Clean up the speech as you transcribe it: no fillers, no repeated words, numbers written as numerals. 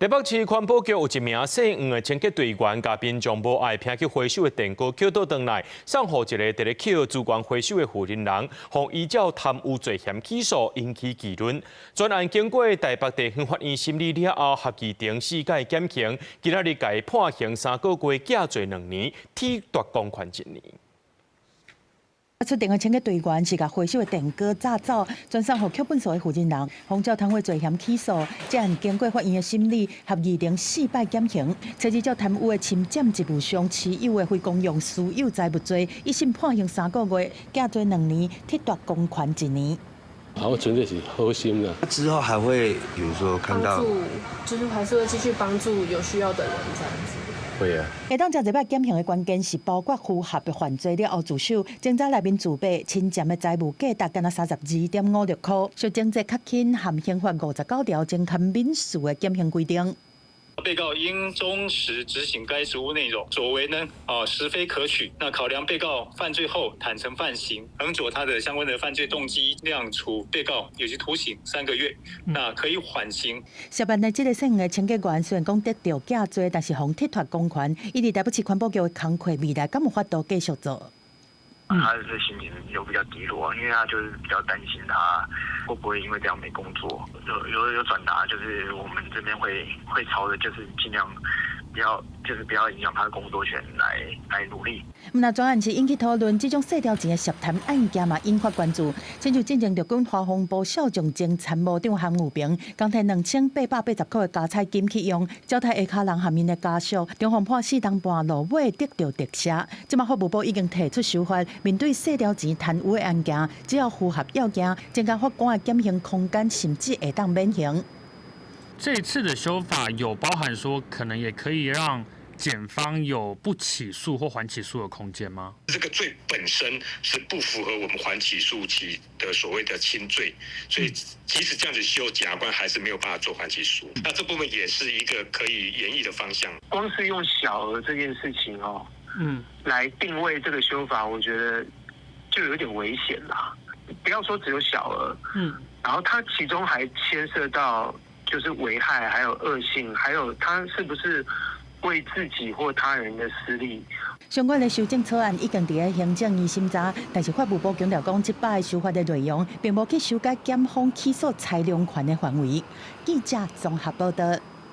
台北市環保局有一名姓黃的清潔隊員，共民眾無愛拚去回收的電鍋抾倒轉來，送予一个佇咧抾資源回收的負責人，予依照貪污罪嫌起訴，引起議論。全案經過台北地方法院審理了後，合議庭四改減刑，今仔日共伊判刑3個月，減罪2年，褫奪公權一年。出動的清潔隊員是共回收的電鍋炸走，轉送予抾糞埽的負責人，予照貪污罪嫌起訴。這案經過法院的審理，合議庭四擺減刑。初二照貪污的侵佔職務上持有的非公用私有財物罪，一審判刑3個月，減罪2年，褫奪公權一年。啊，我純粹是好心啦。之後還會，比如說看到，就是還是會繼續幫助有需要的人，這樣子。會啊。會當這擺減刑的關鍵是包括符合的犯罪了後自首，偵查內面自白侵佔的財物價值干焦32.56箍，屬情節較輕，含刑法59條增添免訴的減刑規定。被告應忠實執行該職務內容，所為呢啊實非可取。那考量被告犯罪後坦承犯行，衡酌他的相關的犯罪動機，量處被告有期徒刑3個月，那可以緩刑。涉案的這个姓的清潔員雖然講得著假罪，但是予褫奪公權，伊佇台北市環保局的工課未來敢有法度繼續做？他的心情有比較低落，因為他就是比較擔心他會不會因為這樣沒工作。有轉達，就是我們這邊會朝着就是盡量不要，就是不要影響他的工作權來努力。毋但專案是引起討論，這種細條錢的涉貪案件嘛引發關注。親像進前陸軍華防部少將前參謀長韓有平，共提2880箍的加彩金去用，招待下跤人和𪜶的家屬，中予判4冬半，落尾得著特赦。這馬法務部已經提出修法，面對細條錢貪污的案件，只要符合要件，增加法官的減刑空間，甚至會當免刑。這次的修法有包含說，可能也可以讓檢方有不起訴或緩起訴的空間嗎？這個罪本身是不符合我們緩起訴期的所謂的輕罪，所以即使這樣子修，檢察官還是沒有辦法做緩起訴。那這部分也是一個可以研議的方向。光是用小額這件事情哦，來定位這個修法，我覺得就有點危險啦。不要說只有小額，然後它其中還牽涉到就是危害，還有惡性，還有它是不是為自己或他人的私利。相關的修正草案已經佇咧行政院審查，但是法務部強調講，這擺修法的內容並無去修改檢方起訴裁量權的範圍。記者綜合報道。